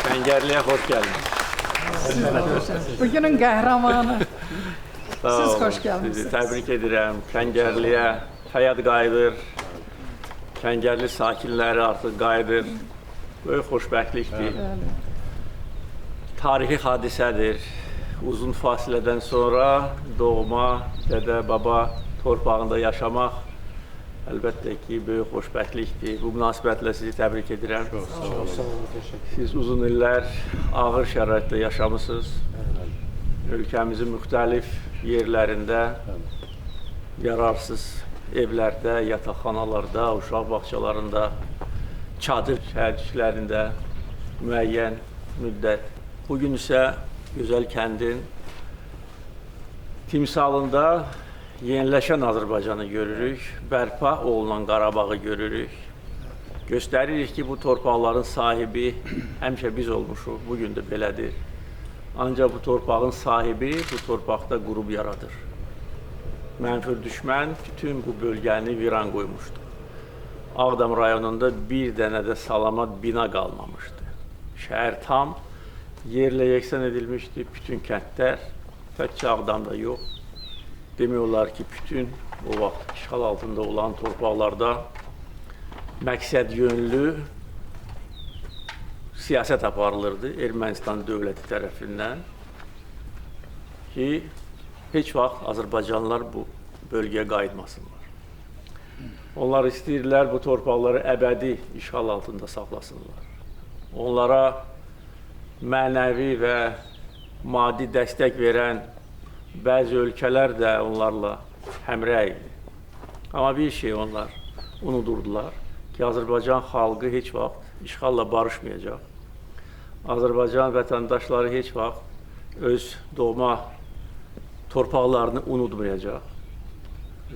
Kəngərliyə xoş gəldiniz. Bugünün qəhrəmanı. Sağ Siz olun. xoş gəlmisiniz. Sizi təbrik edirəm. Kəngərliyə həyat qayıdır. Kəngərli sakinləri artıq qayıdır. Böyük xoşbəxtlikdir. Bəli. Tarixi hadisədir. Uzun fasilədən sonra doğma, dədə, baba torpağında yaşamaq əlbəttə ki, böyük xoşbəxtlikdir. Bu münasibətlə sizi təbrik edirəm. Çox sağ olun, təşəkkür. Siz uzun illər ağır şəraitdə yaşamısınız. Ölkəmizin müxtəlif yerlərində yararsız evlərdə, yataqxanalarda, uşaq bağçalarında, çadır şəhərciklərində müəyyən müddət. Bugün isə gözəl kəndin timsalında yeniləşən Azərbaycanı görürük, bərpa olunan Qarabağı görürük. Göstəririk ki, bu torpaqların sahibi həmişə biz olmuşuq, bu gün də belədir. Ancaq bu torpağın sahibi bu torpaqda qrup yaradır. Mənfur düşmən bütün bu bölgəni viran qoymuşdu. Ağdam rayonunda bir dənə də salamat bina qalmamışdı. Şəhər tam yerlə yeksan edilmişdi, bütün kəndlər, təkcə Ağdamda yox. Demək olar ki, bütün o vaxt işğal altında olan torpaqlarda məqsəd yönlü siyasət aparılırdı Ermənistan dövləti tərəfindən ki, heç vaxt Azərbaycanlılar bu bölgəyə qayıtmasınlar. Onlar istəyirlər bu torpaqları əbədi işğal altında saxlasınlar. Onlara mənəvi və maddi dəstək verən bəzi ölkələr də onlarla həmrəy idi. Amma bir şey onlar unudurdular ki, Azərbaycan xalqı heç vaxt işğalla barışmayacaq. Azərbaycan vətəndaşları heç vaxt öz doğma torpaqlarını unutmayacaq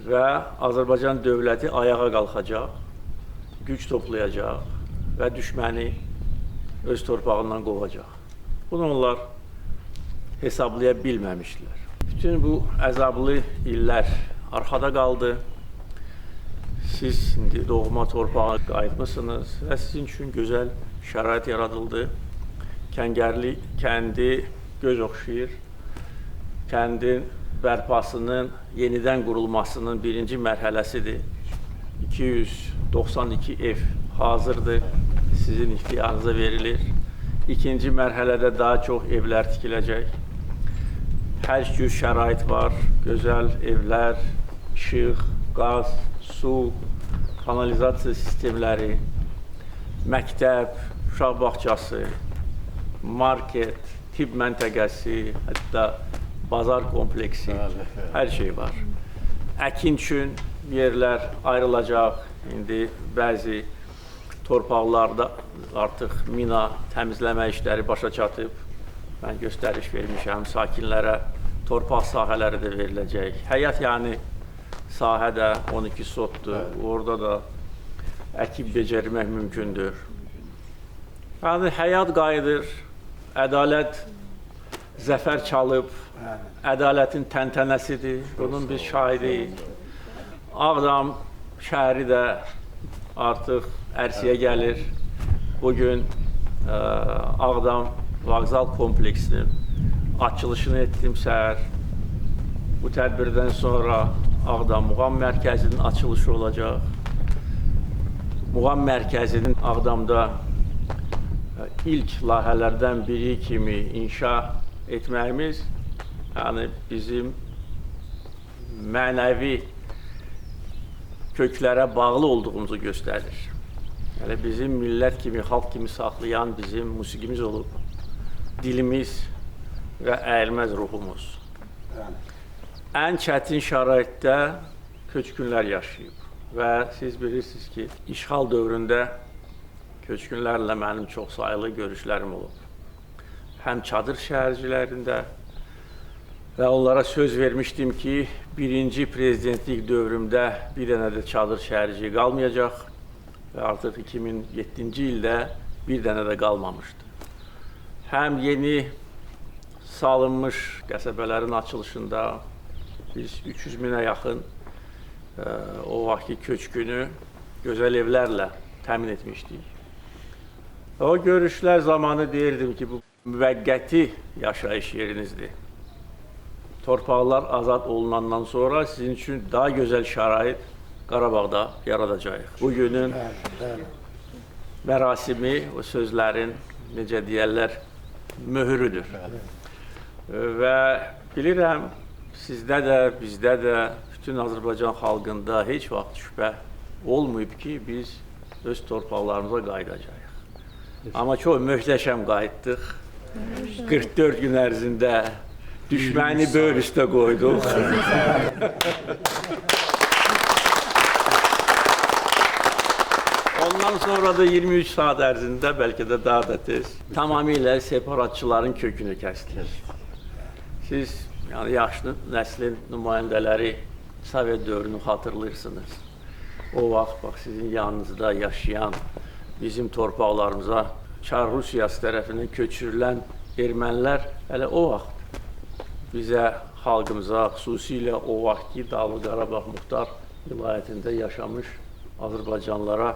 və Azərbaycan dövləti ayağa qalxacaq, güc toplayacaq və düşməni öz torpağından qovacaq. Bunu onlar hesablaya bilməmişdilər. Bütün bu əzablı illər arxada qaldı. Siz indi doğma torpağa qayıtmısınız və sizin üçün gözəl şərait yaradıldı. Kəngərli kəndi göz oxşayır. Kəndin bərpasının, yenidən qurulmasının birinci mərhələsidir. 292 ev hazırdır, sizin ixtiyarınıza verilir. İkinci mərhələdə daha çox evlər tikiləcək. Hər cür şərait var, gözəl evlər, işıq, qaz, su, kanalizasiya sistemləri, məktəb, uşaq bağçası, market, tibb məntəqəsi, hətta bazar kompleksi, hər şey var. Əkin üçün yerlər ayrılacaq. İndi bəzi torpaqlarda artıq mina təmizləmə işləri başa çatıb. Mən göstəriş vermişəm sakinlərə, torpaq sahələri də veriləcək. Həyat yəni sahə də 12 sotdur. Orada da əkib becərmək mümkündür. Yəni həyat qayıdır, ədalət zəfər çalıb, ədalətin təntənəsidir. Bunun biz şahidiyik. Ağdam şəhəri də artıq ərsəyə gəlir. Bugün Ağdam vağzal kompleksinin açılışını etdim səhər. Bu tədbirdən sonra Ağdam Muğam Mərkəzinin açılışı olacaq. Muğam Mərkəzinin Ağdamda ilk layihələrdən biri kimi inşa etməyimiz, yəni bizim mənəvi köklərə bağlı olduğumuzu göstərir. Yəni bizim millət kimi, xalq kimi saxlayan bizim musiqimiz olub, dilimiz və əyilməz ruhumuz. Ən çətin şəraitdə köçkünlər yaşayıb və siz bilirsiniz ki, işğal dövründə köçkünlərlə mənim çox sayılı görüşlərim olub. Həm çadır şəhərcilərində və onlara söz vermişdim ki, birinci prezidentlik dövrümdə bir dənə də çadır şəhərciyi qalmayacaq və artıq 2007-ci ildə bir dənə də qalmamışdı. Həm yeni salınmış qəsəbələrin açılışında biz 300 minə yaxın o vaxtki köçkünü gözəl evlərlə təmin etmişdik. O görüşlər zamanı deyirdim ki, bu müvəqqəti yaşayış yerinizdir. Torpaqlar azad olunandan sonra sizin üçün daha gözəl şərait Qarabağda yaradacağıq. Bugünün mərasimi o sözlərin, necə deyərlər, möhürüdür. Və bilirəm, sizdə də, bizdə də, bütün Azərbaycan xalqında heç vaxt şübhə olmayıb ki, biz öz torpaqlarımıza qayıdacağıq. Amma çox möhtəşəm qayıtdıq. 44 gün ərzində düşməni böyür üstə qoyduq. Ondan sonra da 23 saat ərzində, bəlkə də daha da tez, tamamilə separatçıların kökünü kəsdik. Siz, yəni yaşlı nəslin nümayəndələri Sovet dövrünü xatırlayırsınız. O vaxt bax sizin yanınızda yaşayan bizim torpaqlarımıza Çar Rusiyası tərəfindən köçürülən ermənilər hələ o vaxt bizə, xalqımıza, xüsusilə o vaxtki Dağlıq Qarabağ Muxtar vilayətində yaşamış Azərbaycanlara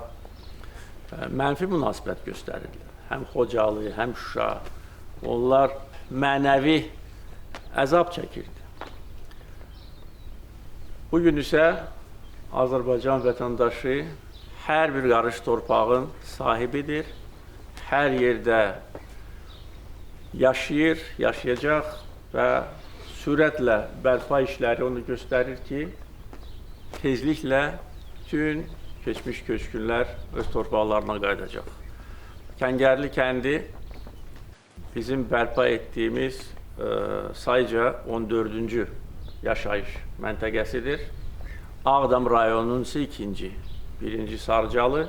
mənfi münasibət göstərirdilər. Həm Xocalı, həm Şuşa. Onlar mənəvi əzab çəkirdi. Bugün isə Azərbaycan vətəndaşı hər bir qarış torpağın sahibidir. Hər yerdə yaşayır, yaşayacaq və sürətlə bərpa işləri onu göstərir ki, tezliklə bütün keçmiş köçkünlər öz torpaqlarına qayıdacaq. Kəngərli kəndi bizim bərpa etdiyimiz sayca 14-cü yaşayış məntəqəsidir. Ağdam rayonunun isə ikinci. Birinci Sarıcalı,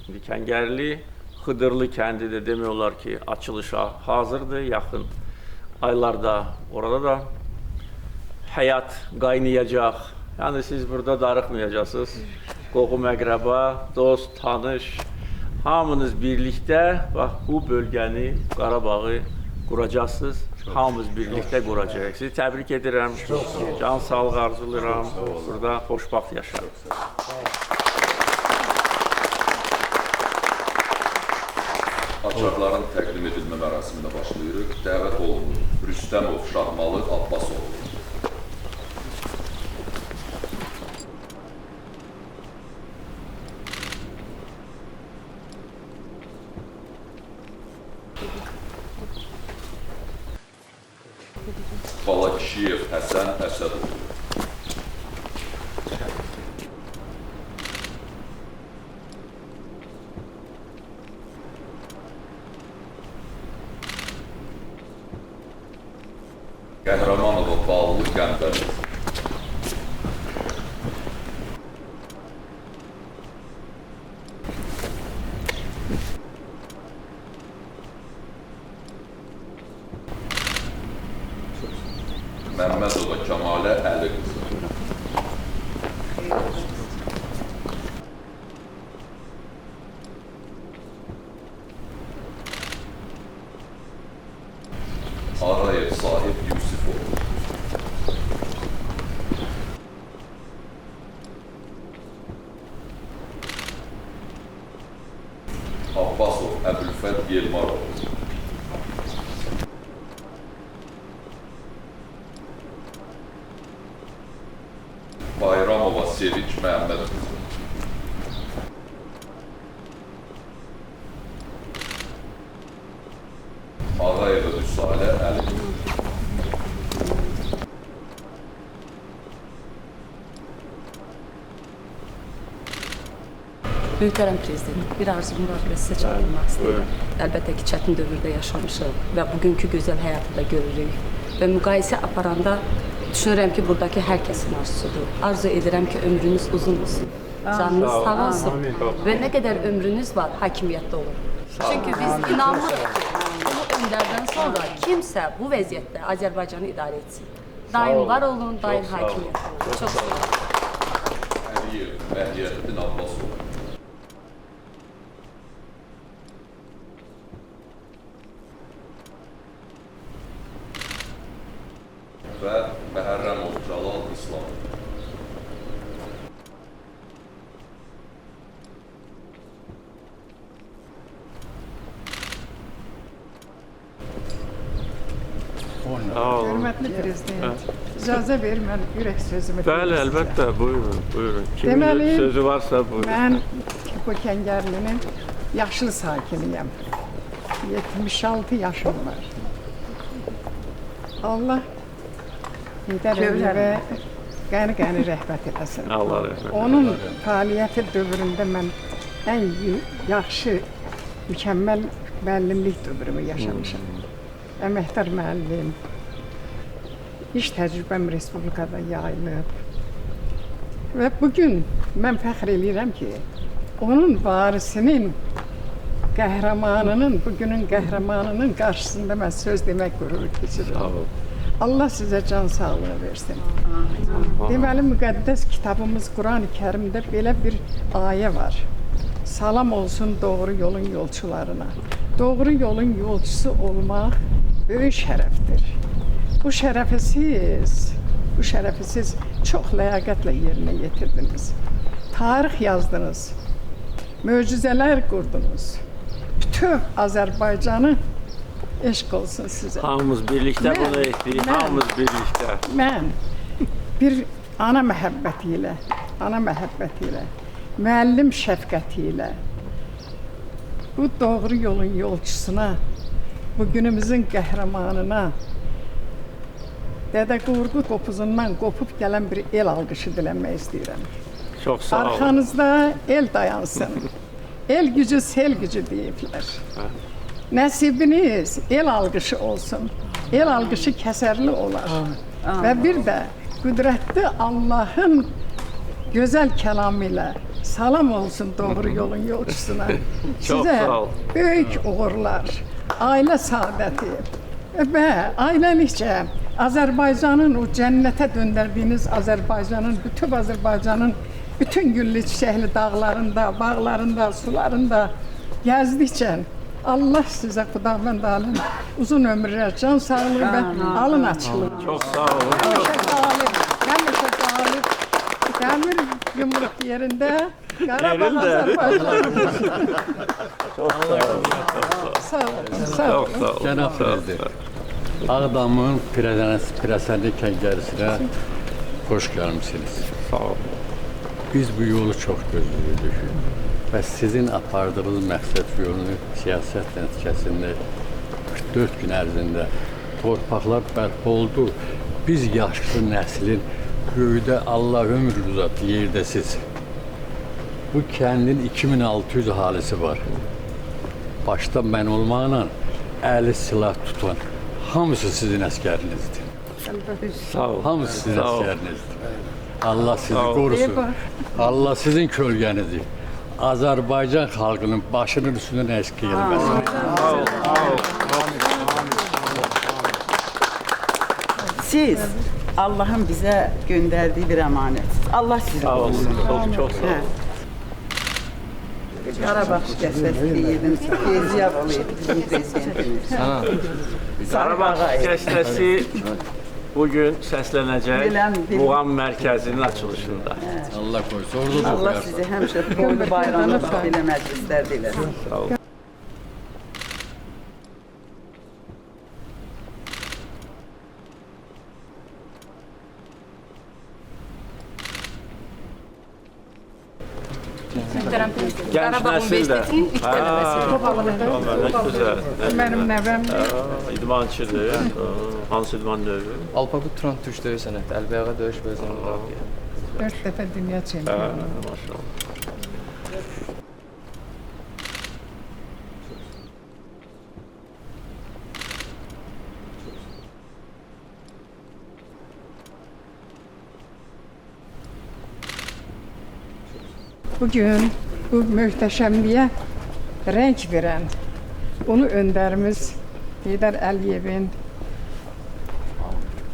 indi Kəngərli, Xıdırlı kəndi də demək olar ki, açılışa hazırdır. Yaxın aylarda orada da həyat qaynayacaq. Yəni siz burada darıxmayacaqsınız. Qohum, əqrəba, dost, tanış, hamınız birlikdə bax bu bölgəni, Qarabağı quracaqsınız. Hamımız birlikdə quracağıq. Sizi təbrik edirəm. Can sağlığı arzulayıram. Burada xoşbəxt yaşayın. Açarların təqdim edilmə mərasiminə başlayırıq. Dəvət olunur Rüstəmov Şahmalı Abbasoğlu. Balakişiyev Həsən Əsədoğlu. Qəhrəmanova Ballı Qəmbəri. Məmmədova Kəmalə Əli qızı. Ağayev Sahib Yusifoğlu. Abbasov Əbülfət Yelmaroğlu. Bayramova Sevinç Məhəmməd qızı. Ağayeva Vüsalə Əli qızı. Möhtərəm Prezident, bir arzum var və sizə çatdırmaq istəyirəm. Əlbəttə ki, çətin dövrdə yaşamışıq və bugünkü gözəl həyatı da görürük. Və müqayisə aparanda düşünürəm ki, buradakı hər kəsin arzusudur. Arzu edirəm ki, ömrünüz uzun olsun. Canınız sağ olsun. Və nə qədər ömrünüz var, hakimiyyətdə olun. Çünki biz inanmırıq ki, bu öndərdən sonra kimsə bu vəziyyətdə Azərbaycanı idarə etsin. Daim var olun, daim hakimiyyətdə olun. Çox sağ olun. Əliyev Məhiyyəddin Abbasov. Və Məhərrəmov Cəlal İslamov. Sağ olun. Hörmətli prezident, icazə ver mən ürək sözümü deyim Bəli, sizə. əlbəttə, buyurun, buyurun. Kimin Deməli, sözü varsa buyurun. Mən bu Kəngərlinin yaşlı sakiniyəm. 76 yaşım var. Allah Heydər Əliyevə qəni-qəni rəhmət eləsin. Allah rəhmət eləsin. Onun fəaliyyəti dövründə mən ən yaxşı, mükəmməl müəllimlik dövrümü yaşamışam. Əməkdar müəllim. İş təcrübəm respublikada yayılıb. Və bugün mən fəxr eləyirəm ki, onun varisinin, qəhrəmanının, bugünün qəhrəmanının qarşısında mən söz demək qüruru keçirirəm. Sağ olun. Allah sizə can sağlığı versin. Deməli, müqəddəs kitabımız Quran-ı Kərimdə belə bir ayə var. Salam olsun doğru yolun yolçularına. Doğru yolun yolçusu olmaq böyük şərəfdir. Bu şərəfi siz çox ləyaqətlə yerinə yetirdiniz. Tarix yazdınız, möcüzələr qurdunuz. Bütöv Azərbaycanı eşq olsun sizə. Hamımız birlikdə bunu etdik, hamımız birlikdə. Mən bir ana məhəbbəti ilə, müəllim şəfqəti ilə bu doğru yolun yolçusuna, bugünümüzün qəhrəmanına Dədə Qorqud qopuzundan qopub gələn bir el alqışı dilənmək istəyirəm. Çox sağ olun. Arxanızda el dayansın. El gücü sel gücü deyiblər. Nəsibiniz el alqışı olsun. El alqışı kəsərli olar. Və bir də qüdrətli Allahın gözəl kəlamı ilə salam olsun doğru yolun yolçusuna. Çox Sizə sağ ol. böyük uğurlar, ailə saadəti və ailəlikcə Azərbaycanın o cənnətə döndərdiyiniz Azərbaycanın, bütün Azərbaycanın bütün güllü çiçəkli dağlarında, bağlarında, sularında gəzdikcə Allah sizə Xudavənd aləm uzun ömürlər, can sağlığı və alın açılır. Çox sağ olun. Həmişə qalib, həmişə qalib. Dəmir yumruq yerində Qarabağ Azərbaycan. Çox sağ olun. Sağ olun. Sağ olun. Çox sağ olun. Cənab Prezident, Ağdamın Pirəsənli Kəngərlisinə xoş gəlmisiniz. Sağ olun. Biz bu yolu çox gözləyirdik və sizin apardığınız məqsəd yolunu siyasət nəticəsində 44 gün ərzində torpaqlar bərpa oldu. Biz yaşlı nəslin göydə Allah ömür uzatdı, yerdə siz. Bu kəndin 2600 əhalisi var. Başda mən olmaqla əli silah tutan hamısı sizin əskərinizdir. Sağ olun. Hamısı sizin Sağ olun. əskərinizdir. Allah sizi Sağ olun. qorusun. Allah sizin kölgənizi. Azərbaycan xalqının başının üstündən əskik eləməsin. Sağ olun. Sağ olun. Siz Allah'ın bize gönderdiği bir emanetsiniz. Allah sizi Sağ olun. korusun. Çox, çox sağ olun. Qarabağ şikəstəsi deyirdim, Feyziyav olaydı bizim prezidentimiz. Qarabağ şikəstəsi bugün səslənəcək Biləm, biləm. Muğam Mərkəzinin açılışında. Allah qoysun. Orada da Allah oxuyarsan. sizi həmişə boynu bayrağında belə məclislərdə eləsin. Sağ olun. Möhtərəm prezident, Gənc Qarabağ nəsil də. Universitetinin ilk tələbəsidir. Nə gözəl. Nə Mənim gözəl. nəvəm İdmançıdır. Hansı idman növü? Alpaqut Turan Türk döyüş sənəti, əlbəyağa döyüş və özünə müdafiə. 4 dəfə dünya çempionu. Maşallah. Bugün bu möhtəşəmliyə rəng verən ulu öndərimiz Heydər Əliyevin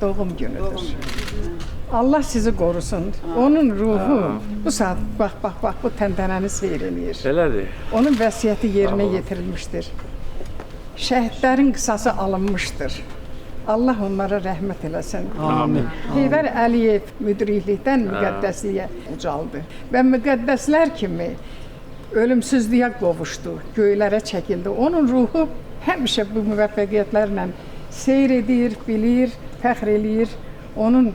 doğum günüdür. Allah sizi qorusun. Onun ruhu bu saat bax bax bax bu təntənəni seyr eləyir. Elədir. Onun vəsiyyəti yerinə yetirilmişdir. Şəhidlərin qisası alınmışdır. Allah onlara rəhmət eləsin. Amin. Heydər Əliyev müdriklikdən müqəddəsliyə ucaldı və müqəddəslər kimi ölümsüzlüyə qovuşdu, göylərə çəkildi. Onun ruhu həmişə bu müvəffəqiyyətlərlə Seyr edir, bilir, fəxr eləyir. Onun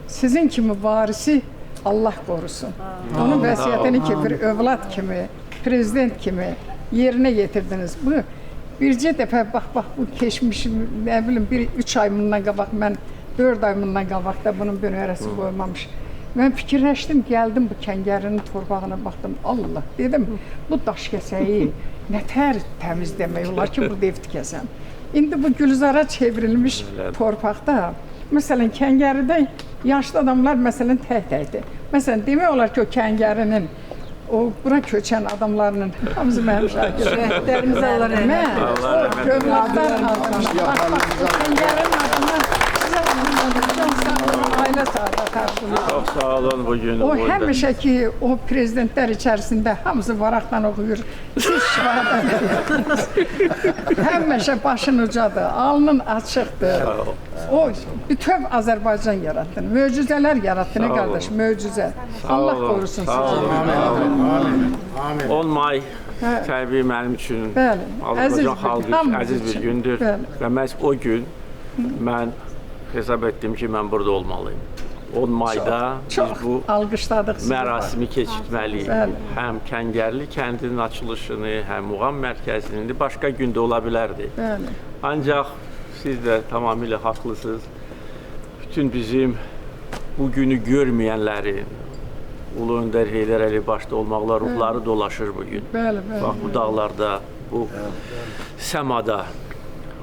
sizin kimi varisi Allah qorusun. Onun vəsiyyətini ki, bir övlad kimi, prezident kimi yerinə yetirdiniz. Bu bircə dəfə bax bu keçmiş, nə bilim, bir 3 ay bundan qabaq, mən 4 ay bundan qabaq da bunun bir nömrəsi qoymamış. Mən fikirləşdim, gəldim bu Kəngərlinin torpağına baxdım. Allah, dedim, bu daş kəsəyi nə tər təmiz demək olar ki, burada ev tikəsən. İndi bu gülzara çevrilmiş torpaqda, məsələn, Kəngərlidə yaşlı adamlar məsələn tək-təkdir. Məsələn, demək olar ki, o Kəngərlinin, o bura köçən adamlarının hamısı mənim şagirdlərim. Şəhidlərimizə Allah rəhmət Mən o övladlar adına, bax, o Kəngərlinin adına sizə can sağlığı, ailə sağlığı arzulayıram. Çox sağ olun bugün. O həmişə ki, o prezidentlər içərisində hamısı varaqdan oxuyur, siz şifadan oxuyursunuz. Həmişə başın ucadır, alnın açıqdır. O bütöv Azərbaycan yaratdı, möcüzələr yaratdı, nə qardaş, möcüzə. Allah qorusun sizi. Amin. 10 may təbii mənim üçün, Azərbaycan xalqı üçün əziz bir gündür. Və məhz o gün mən hesab etdim ki, mən burada olmalıyım. 10 mayda biz bu mərasimi keçirtməliyik. Həm Kəngərli kəndinin açılışını, həm Muğam mərkəzinin, başqa gündə ola bilərdi. Ancaq siz də tamamilə haqlısınız. Bütün bizim bu günü görməyənlərin, Ulu Öndər Heydər Əliyev başda olmaqla ruhları dolaşır bugün. Bax, bu dağlarda, bu səmada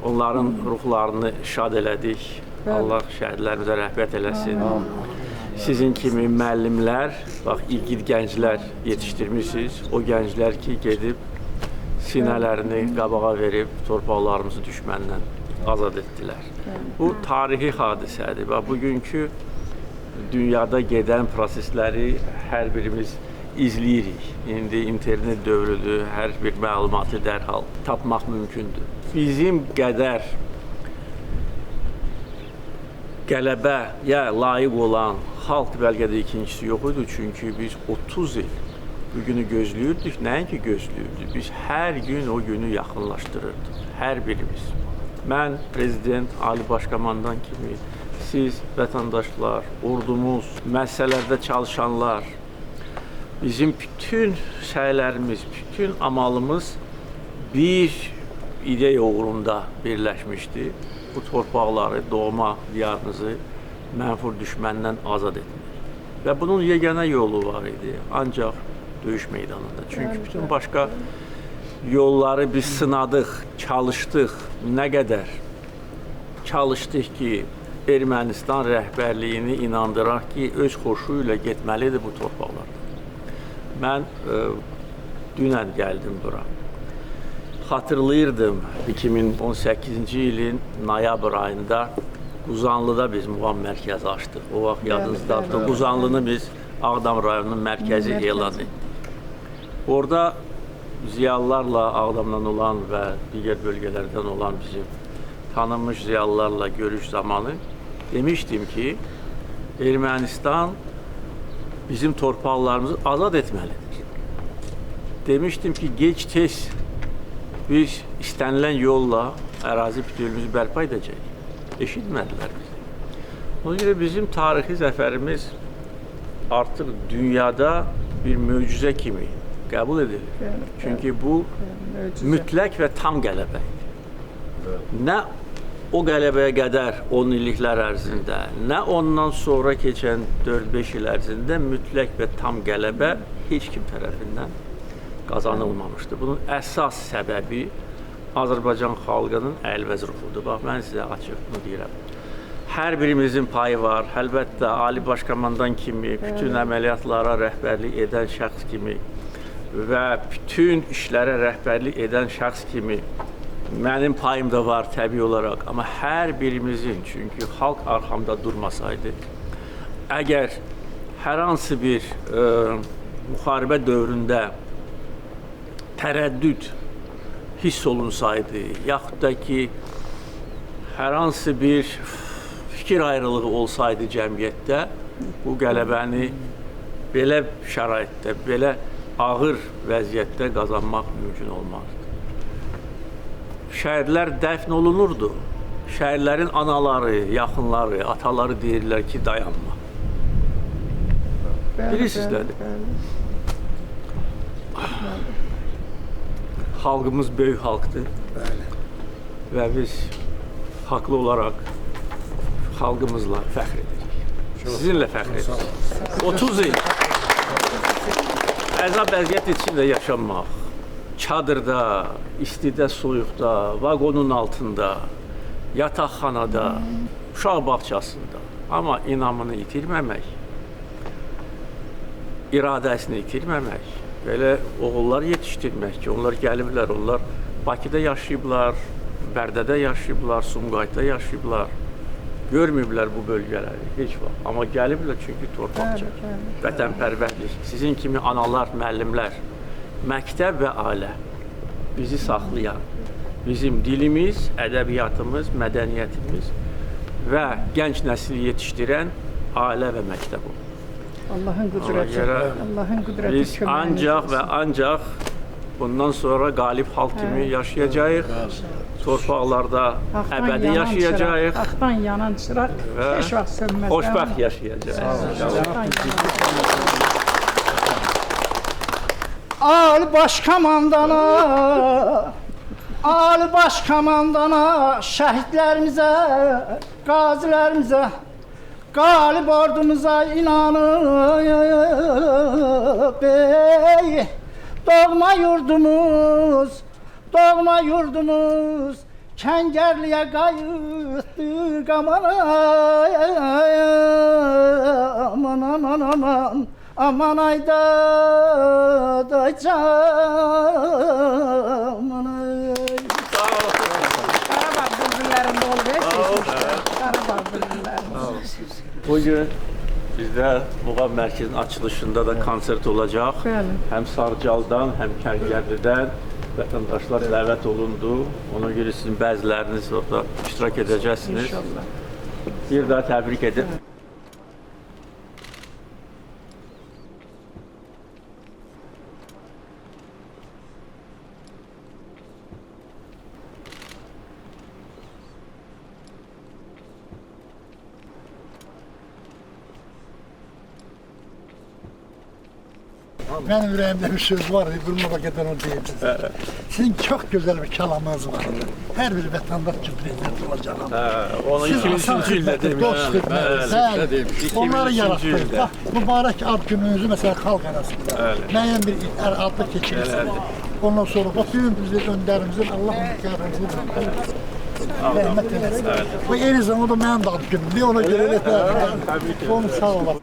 onların ruhlarını şad elədik. Allah şəhidlərimizə rəhmət eləsin. Sizin kimi müəllimlər, bax, igid gənclər yetişdirmişsiniz. O gənclər ki, gedib sinələrini qabağa verib torpaqlarımızı düşməndən azad etdilər. Bu tarixi hadisədir. Bax, bugünkü dünyada gedən prosesləri hər birimiz izləyirik. İndi internet dövrüdür, hər bir məlumatı dərhal tapmaq mümkündür. Bizim qədər qələbəyə layiq olan xalq bəlkə də ikincisi yox idi. Çünki biz 30 il bu günü gözləyirdik. Nəinki gözləyirdik, biz hər gün o günü yaxınlaşdırırdıq, hər birimiz. Mən, prezident, Ali Başkomandan kimi, siz, vətəndaşlar, ordumuz, müəssisələrdə çalışanlar, bizim bütün səylərimiz, bütün amalımız bir ideya uğrunda birləşmişdi. Bu torpaqları, doğma diyarınızı mənfur düşməndən azad etmək. Və bunun yeganə yolu var idi, ancaq döyüş meydanında. Çünki bütün başqa yolları biz sınadıq, çalışdıq. Nə qədər çalışdıq ki, Ermənistan rəhbərliyini inandıraq ki, öz xoşu ilə getməlidir bu torpaqlarda. Mən dünən gəldim bura. Xatırlayırdım, 2018-ci ilin noyabr ayında Quzanlıda biz Muğam mərkəzi açdıq. O vaxt yadınızdadır. Quzanlını biz Ağdam rayonunun mərkəzi elan etdik. Orada ziyalılarla, Ağdamdan olan və digər bölgələrdən olan bizim tanınmış ziyalılarla görüş zamanı demişdim ki, Ermənistan bizim torpaqlarımızı azad etməlidir. Demişdim ki, gec-tez biz istənilən yolla ərazi bütövlüyümüzü bərpa edəcəyik. Eşitmədilər bizi. Ona görə bizim tarixi zəfərimiz artıq dünyada bir möcüzə kimi qəbul edilir. Çünki bu mütləq və tam qələbə idi. Nə o qələbəyə qədər 10 illiklər ərzində, nə ondan sonra keçən 4-5 il ərzində mütləq və tam qələbə heç kim tərəfindən qazanılmamışdır. Bunun əsas səbəbi Azərbaycan xalqının əlvəz ruhudur. Bax, mən sizə açıq bunu deyirəm. Hər birimizin payı var. Əlbəttə, Ali Başkomandan kimi, bütün əməliyyatlara rəhbərlik edən şəxs kimi və bütün işlərə rəhbərlik edən şəxs kimi mənim payım da var təbii olaraq. Amma hər birimizin, çünki xalq arxamda durmasaydı, əgər hər hansı bir müharibə dövründə tərəddüd hiss olunsaydı, yaxud da ki, hər hansı bir fikir ayrılığı olsaydı cəmiyyətdə, bu qələbəni belə şəraitdə, belə ağır vəziyyətdə qazanmaq mümkün olmazdı. Şəhidlər dəfn olunurdu. Şəhidlərin anaları, yaxınları, ataları deyirlər ki, dayanma. Bilirsiniz nədir? Xalqımız böyük xalqdır. Bəli. Və biz haqlı olaraq xalqımızla fəxr edirik. Sizinlə fəxr edirik. 30 il əzab əziyyət içində yaşamaq, çadırda, istidə, soyuqda, vaqonun altında, yataqxanada, uşaq bağçasında, amma inamını itirməmək, iradəsini itirməmək, belə oğullar yetişdirmək ki, onlar gəliblər, onlar Bakıda yaşayıblar, Bərdədə yaşayıblar, Sumqayıtda yaşayıblar. Görməyiblər bu bölgələri heç vaxt. Amma gəliblər çünki torpaqça, vətənpərvərlik. Sizin kimi analar, müəllimlər, məktəb və ailə bizi saxlayan, bizim dilimiz, ədəbiyyatımız, mədəniyyətimiz və gənc nəsli yetişdirən ailə və məktəb olur. Allahın qüdrəti, Allahın qüdrəti biz ancaq və ancaq bundan sonra qalib xalq kimi yaşayacağıq. Torpaqlarda əbədi yaşayacağıq. Haqdan yanan çıraq heç vaxt sönməz. Xoşbəxt yaşayacağıq. Ali baş komandana, Ali baş komandana, şəhidlərimizə, qazilərimizə, qalib ordumuza inanıb, ey, doğma yurdumuz, doğma yurdumuz, Kəngərliyə qayıtdıq, aman, aman, aman, aman, aman ayda da can, ay. Qarabağ bülbüllərində olub, Qarabağ bülbüllərində. Bugün bizdə Muğam Mərkəzinin açılışında da konsert olacaq. Bəli. Həm Sarıcaldan, həm Kəngərlidən vətəndaşlar dəvət olundu. Ona görə sizin bəziləriniz orada iştirak edəcəksiniz. İnşallah. Bir daha təbrik edirəm. Mənim ürəyimdə bir söz var, burnuma qədər onu deyim sizə. Sizin çox gözəl bir kəlamınız var. Hər bir vətəndaş ki, prezident olacaq. Onu 2003-cü ildə demişəm. Bəli, onları yaratdınız. Bax, mübarək ad gününüzü məsələn xalq arasında müəyyən bir adlı keçirirsiniz. Ondan sonra bax, bugün bizim öndərimizin Allah müqərrəmizin rəhmət eləsin. Bu eyni zamanda mənim də ad günümdür. Ona görə elə. Onu sağ olasın.